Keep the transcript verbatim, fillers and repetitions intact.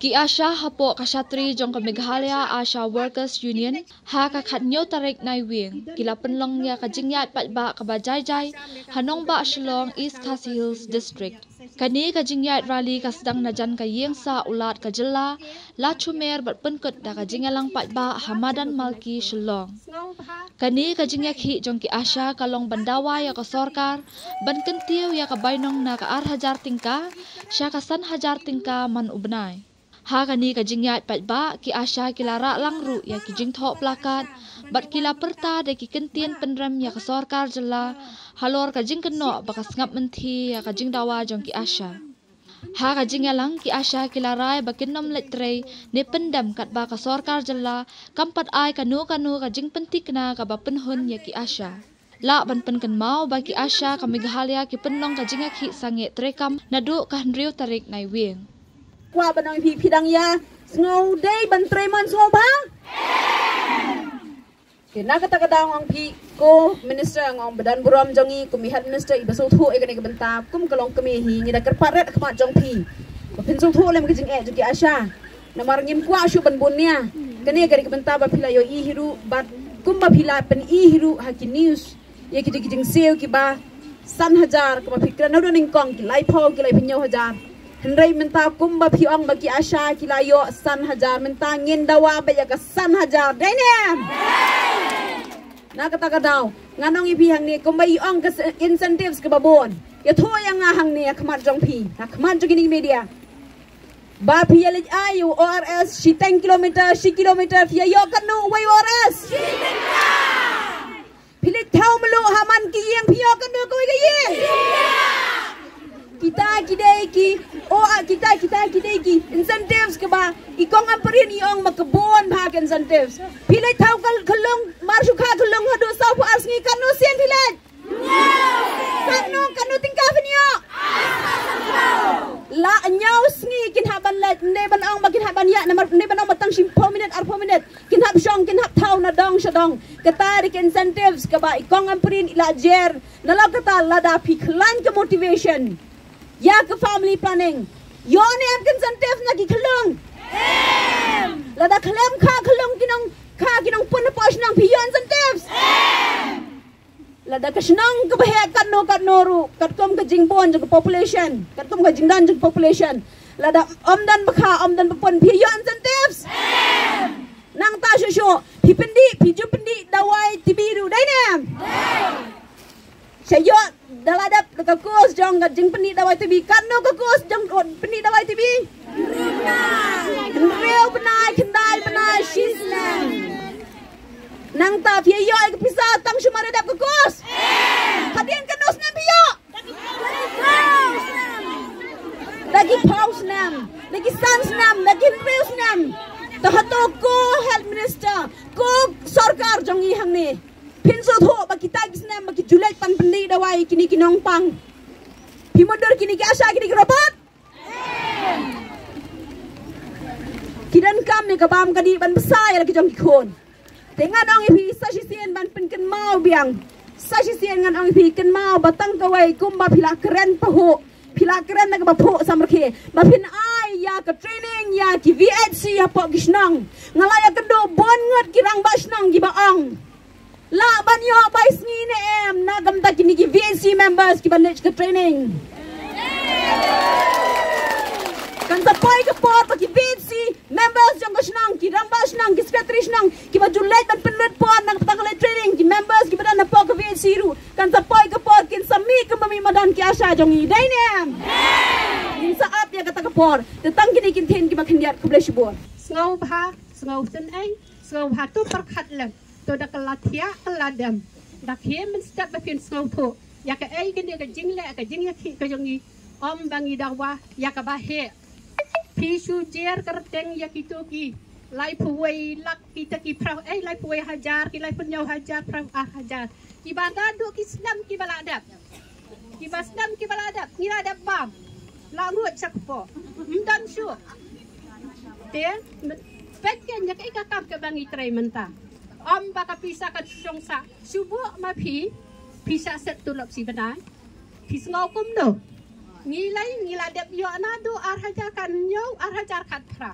Ki ASHA hapoh ka shatri jong ka Meghalaya ASHA Workers Union ha ka khathynñiew tarik Naiwieng ki la pynlong ïa ka jingïaid paidbah kaba jai jai ha nongbah Shillong, East Khasi Hills District. Kane ka jingïaid rally ka sdang na jan ka ïing sah u Lat ka jylla, Latchumer, bad pynkut da ka jingïalang paidbah ha Madan Malki, Shillong. Kane ka jingïakhih jong ki ASHA ka long ban dawa ïa ka sorkar ban kyntiew ïa ka bainong na ka ar hajar tyngka sha ka san hajar tyngka man u bnai. Ha kane ka jingïaid paidbah, ki ASHA ki la rah lang ruh ïa ki jingthoh plakat bad ki la pyrta da ki kyntien pynrem ïa ka sorkar jylla halor ka jingkynnoh ba ka sngap mynthi ïa ka jingdawa jong ki ASHA. Ha ka jingïalang, ki ASHA ki la rai ba kin ym leit trei ne pyndem katba ka sorkar jylla kam pat ai kano kano ka jingpynthikna kaba pynhun ïa ki ASHA. Lah ban pynkynmaw ba ki ASHA ka Meghalaya ki pynlong ka jingïakhih sangeh treikam naduh ka hynriew tarik Naiwieng. Kwah ban ong phi, phi dang ïa sngew dei ban trei mon, sngewbha? Te na kata ka daw nga ong phi, ko Minister, nga ong ba don burom jong ngi kum i Head Minister iba sngewthuh ïa kane ka bynta, kum ka longkmie hi ngi da kyrpad rit ha khmat jong phi ba phin sngewthuh lem ka jingeh jong ki ASHA. Namar ngim kwah shuh ban bun nia. Kane ka dei ka bynta ba phi la ïohi hi ruh bad kumba phi la pyni hi ruh ha ki news ïa kito ki jingsiew kiba san hajar kaba phi kren haduh nyngkong ki laiphew, ki laiphew hynñiew hajar. Hynrei mynta kumba phi ong ba ki ASHA ki la ïoh san hajar, mynta ngin dawa ba ïa ka san hajar. Dei ne em? Na kata ka daw ngan ong ïa phi hangne, kumba i ong ka s-, incentives kaba bun. Ïathuh ïa nga hangne ha khmat jong phi, ha khmat jong kine ki media, ba phi ïa leit ai u ORS shiteng kilometer, shi kilometer, phi ïa ïoh katno uwei u ORS? Phi leit thaw mluh ha man ki ïing, phi ïoh katno kawei ka ïing? Kita ki dei ki, o, ah, kita, kita ki dei ki incentives kaba i Kong Ampareen i ong ma ka bun bha ka incentives. Phi leit thaw ka khyllung, mar shu kha khyllung haduh sawphew ar sngi, katno sien phi leit? Katno, katno tyngka phin ïoh? La hynñiew sngi kin hap ban leit, ym dei ban ong ba kin hap ban ïaid, namar ym dei ban ong ba tang shiphew minit, arphew minit. Kin hap shong, kin hap thaw na dong sha dong. Kata dei ka incentives kaba i Kong Ampareen i la jer. Nalor kata, lada phi khlaiñ ka motivation ïa ka family planning, ïoh ne em ka incentives na ki khyllung? Lada khlem kha khyllung ki nongkha, ki nongpun hapoh shnong, phi ïoh incentives? Lada ka shnong kaba heh katno katno ruh, katkum ka jingbun jong ka population, katkum ka jingdon jong ka population, lada ym don ba kha, ym don ba pun, phi ïoh incentives? Nangta shuh shuh phi pyndih, phi ju pyndih dawai TB ruh, dei ne em? Sha ïoh da la dep da ka course jong ka jingpyndih dawai TB, katno ka course jong, oh, pyndih dawai TB? Hynriew bnai, khyndai bnai, shisnem. Nangta phi ïoh ïa ka pisa tang shu mar ïa dep ka course? Hadien katno snem phi ïoh? Da ki phew snem, da ki san snem, da ki hynriew snem. Te hato ko Health Minister, ko sorkar jong ngi hangne, phin sngewthuh ba kita ki snem ba ki ju leit ban pyndih dawai kine ki nongpang? Phi mutdur kine ki ASHA, kine ki robot? Ki donkam ïa ka bam ka dih ban bsa ïa la ki jong ki khun. Te ngan ong ïa phi sa shisien ban pynkynmaw biang. Sa shisien ngan ong ïa phi, kynmaw ba tang kawei, kumba phi la kren pahuh, phi la kren na kaba phuh samrkhie, ba phin ai ïa ka training ïa ki VHC hapoh ki shnong. Nga la ïakynduh bun ngut ki rangbah shnong kiba ong, lah ban ïoh bai sngi ne em na ka bynta kine ki VHC members kiba leit ka training? Kan sa poi ka por ba ki VHC members jong ka shnong, ki rangbah shnong, ki secretary shnong kiba ju leit ban pynlut por na ka bynta ka leit training, ki members kiba don hapoh ka VHC ruh, kan sa poi ka por kin sa mih kumba mih madan ki ASHA jong ngi, dei ne em? Ngin sa ap ïa kata ka por. Te tang kine ki ktien kiba khyndiat, khublei shibun. Sngewbha, sngewsynei, sngewbha to pyrkhat lem. To da ka la thiah ka la dem, da khie mynstep ba phin sngewthuh ïa kaei kane ka jingleh ka jingïakhih ka jong ngi. Ym ba ngi dawa ïa kaba heh. Phi shu jer kyrteng ïa kito ki laiphew wei lak, kita ki phra-, eh, laiphew wei hajar, ki laiphew hynñiew hajar, phra-, ar hajar. Kiba da duh ki snem kiba la dep. Kiba snem kiba la dep, ngi la dep bam. La ngut sha kpoh. Ym don shuh. Te peit kein ïa kaei ka kam kaba ngi trei mynta. Ym ba ka pisa kan shong sah. Shu buh ma phi, phi shah set tulop shi bnai. Phi sngew kumno? Ngi lei ngi la dep ïoh naduh ar hajar khathynñiew, ar hajar khatphra.